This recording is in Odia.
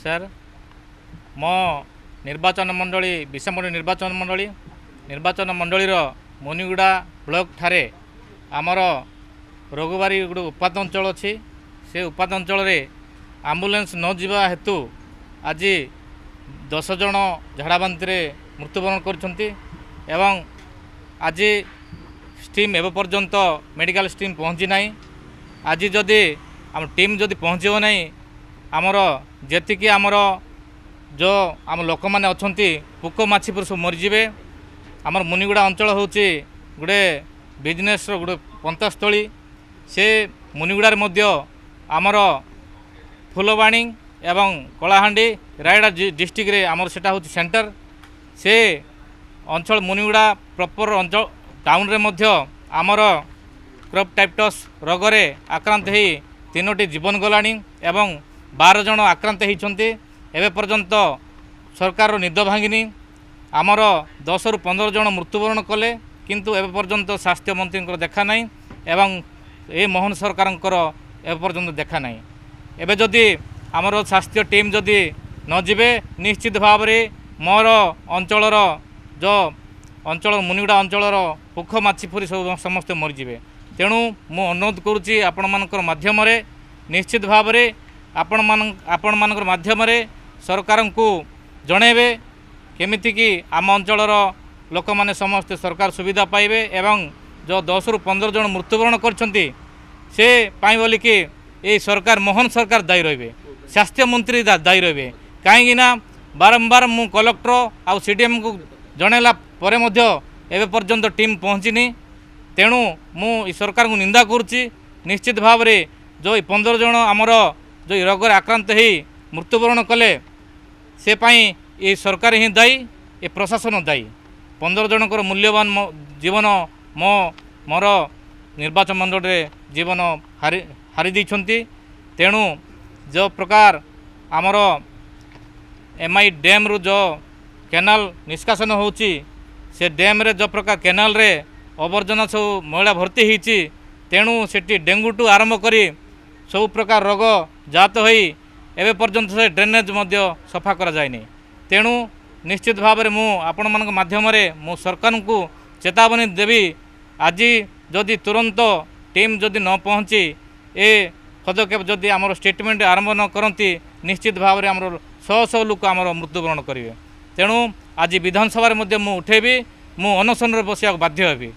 ସାର୍, ମୋ ନିର୍ବାଚନ ମଣ୍ଡଳୀ ବିଷମଣି ନିର୍ବାଚନ ମଣ୍ଡଳୀ, ନିର୍ବାଚନ ମଣ୍ଡଳୀର ମୁନିଗୁଡ଼ା ବ୍ଲକ ଠାରେ ଆମର ରଘୁବାରୀ ଗୋଟେ ଉପାନ୍ତ ଅଞ୍ଚଳ ଅଛି। ସେ ଉପାନ୍ତ ଅଞ୍ଚଳରେ ଆମ୍ବୁଲାନ୍ସ ନ ଯିବା ହେତୁ ଆଜି 10 ଜଣ ଝାଡ଼ାବାନ୍ତିରେ ମୃତ୍ୟୁବରଣ କରିଛନ୍ତି ଏବଂ ଆଜି ଟିମ୍ ଏବେ ପର୍ଯ୍ୟନ୍ତ ମେଡ଼ିକାଲ ଟିମ୍ ପହଞ୍ଚି ନାହିଁ। ଆଜି ଯଦି ଆମ ଟିମ୍ ଯଦି ପହଞ୍ଚିବ ନାହିଁ, ଆମର ଯେତିକି ଆମର ଯେଉଁ ଆମ ଲୋକମାନେ ଅଛନ୍ତି, ପୋକ ମାଛି ପରି ସବୁ ମରିଯିବେ। ଆମର ମୁନିଗୁଡ଼ା ଅଞ୍ଚଳ ହେଉଛି ଗୋଟେ ବିଜନେସ୍ର ଗୋଟେ ପନ୍ଥାସ୍ଥଳୀ। ସେ ମୁନିଗୁଡ଼ାରେ ମଧ୍ୟ ଆମର ଫୁଲବାଣୀ ଏବଂ କଳାହାଣ୍ଡି, ରାୟଗଡ଼ା ଡିଷ୍ଟ୍ରିକ୍ଟରେ ଆମର ସେଟା ହେଉଛି ସେଣ୍ଟର। ସେ ଅଞ୍ଚଳ ମୁନିଗୁଡ଼ା ପ୍ରପର ଅଞ୍ଚଳ ଟାଉନରେ ମଧ୍ୟ ଆମର କ୍ରପ୍ ଟାଇଫସ୍ ରୋଗରେ ଆକ୍ରାନ୍ତ ହେଇ 3ଟି ଜୀବନ ଗଲାଣି ଏବଂ 12 ଜଣ ଆକ୍ରାନ୍ତ ହେଇଛନ୍ତି। ଏବେ ପର୍ଯ୍ୟନ୍ତ ସରକାରର ନିଦ ଭାଙ୍ଗିନି। ଆମର 10ରୁ 15 ଜଣ ମୃତ୍ୟୁବରଣ କଲେ, କିନ୍ତୁ ଏବେ ପର୍ଯ୍ୟନ୍ତ ସ୍ୱାସ୍ଥ୍ୟମନ୍ତ୍ରୀଙ୍କର ଦେଖା ନାହିଁ ଏବଂ ଏ ମୋହନ ସରକାରଙ୍କର ଏବେ ପର୍ଯ୍ୟନ୍ତ ଦେଖା ନାହିଁ। ଏବେ ଯଦି ଆମର ସ୍ୱାସ୍ଥ୍ୟ ଟିମ୍ ଯଦି ନ ଯିବେ, ନିଶ୍ଚିତ ଭାବରେ ମୋର ଅଞ୍ଚଳର ଯେଉଁ ଅଞ୍ଚଳ ମୁନିଗୁଡ଼ା ଅଞ୍ଚଳର ପୋକ ମାଛି ପରି ସବୁ ସମସ୍ତେ ମରିଯିବେ। ତେଣୁ ମୁଁ ଅନୁରୋଧ କରୁଛି ଆପଣମାନଙ୍କର ମାଧ୍ୟମରେ, ନିଶ୍ଚିତ ଭାବରେ ଆପଣମାନଙ୍କର ମାଧ୍ୟମରେ ସରକାରଙ୍କୁ ଜଣାଇବେ କେମିତିକି ଆମ ଅଞ୍ଚଳର ଲୋକମାନେ ସମସ୍ତେ ସରକାର ସୁବିଧା ପାଇବେ ଏବଂ ଯେଉଁ 10ରୁ 15 ଜଣ ମୃତ୍ୟୁବରଣ କରିଛନ୍ତି, ସେ ପାଇଁ ବୋଲିକି ଏଇ ସରକାର, ମୋହନ ସରକାର ଦାୟୀ ରହିବେ, ସ୍ୱାସ୍ଥ୍ୟମନ୍ତ୍ରୀ ଦାୟୀ ରହିବେ। କାହିଁକିନା ବାରମ୍ବାର ମୁଁ କଲେକ୍ଟର ଆଉ ସିଡ଼ିଏମ୍କୁ ଜଣାଇଲା ପରେ ମଧ୍ୟ ଏବେ ପର୍ଯ୍ୟନ୍ତ ଟିମ୍ ପହଞ୍ଚିନି। ତେଣୁ ମୁଁ ଏ ସରକାରଙ୍କୁ ନିନ୍ଦା କରୁଛି। ନିଶ୍ଚିତ ଭାବରେ ଯେଉଁ 15 ଜଣ ଆମର ଯେଉଁ ରୋଗରେ ଆକ୍ରାନ୍ତ ହେଇ ମୃତ୍ୟୁବରଣ କଲେ, ସେ ପାଇଁ ଏ ସରକାର ହିଁ ଦାୟୀ, ଏ ପ୍ରଶାସନ ଦାୟୀ। 15 ଜଣଙ୍କର ମୂଲ୍ୟବାନ ଜୀବନ ମୋର ନିର୍ବାଚନ ମଣ୍ଡଳୀରେ ଜୀବନ ହାରି ଦେଇଛନ୍ତି। ତେଣୁ ଯେଉଁ ପ୍ରକାର ଆମର ଏମ୍ଆଇ ଡ୍ୟାମ୍ରୁ ଯେଉଁ କେନାଲ ନିଷ୍କାସନ ହେଉଛି, ସେ ଡ୍ୟାମ୍ରେ ଯେଉଁ ପ୍ରକାର କେନାଲରେ ଆବର୍ଜନା ସବୁ ମଇଳା ଭର୍ତ୍ତି ହେଇଛି, ତେଣୁ ସେଠି ଡେଙ୍ଗୁଠୁ ଆରମ୍ଭ କରି ସବୁ ପ୍ରକାର ରୋଗ ଜାତ ହୋଇ ଏବେ ପର୍ଯ୍ୟନ୍ତ ସେ ଡ୍ରେନେଜ୍ ମଧ୍ୟ ସଫା କରାଯାଇନି। ତେଣୁ ନିଶ୍ଚିତ ଭାବରେ ମୁଁ ଆପଣମାନଙ୍କ ମାଧ୍ୟମରେ ମୁଁ ସରକାରଙ୍କୁ ଚେତାବନୀ ଦେବି, ଆଜି ଯଦି ତୁରନ୍ତ ଟିମ୍ ଯଦି ନ ପହଞ୍ଚି ଏ ପଦକ୍ଷେପ ଯଦି ଆମର ଟ୍ରିଟମେଣ୍ଟ ଆରମ୍ଭ ନ କରନ୍ତି, ନିଶ୍ଚିତ ଭାବରେ ଆମର ଶହ ଶହ ଲୋକ ଆମର ମୃତ୍ୟୁବରଣ କରିବେ। ତେଣୁ ଆଜି ବିଧାନସଭାରେ ମଧ୍ୟ ମୁଁ ଉଠେଇବି, ମୁଁ ଅନଶନରେ ବସିବାକୁ ବାଧ୍ୟ ହେବି।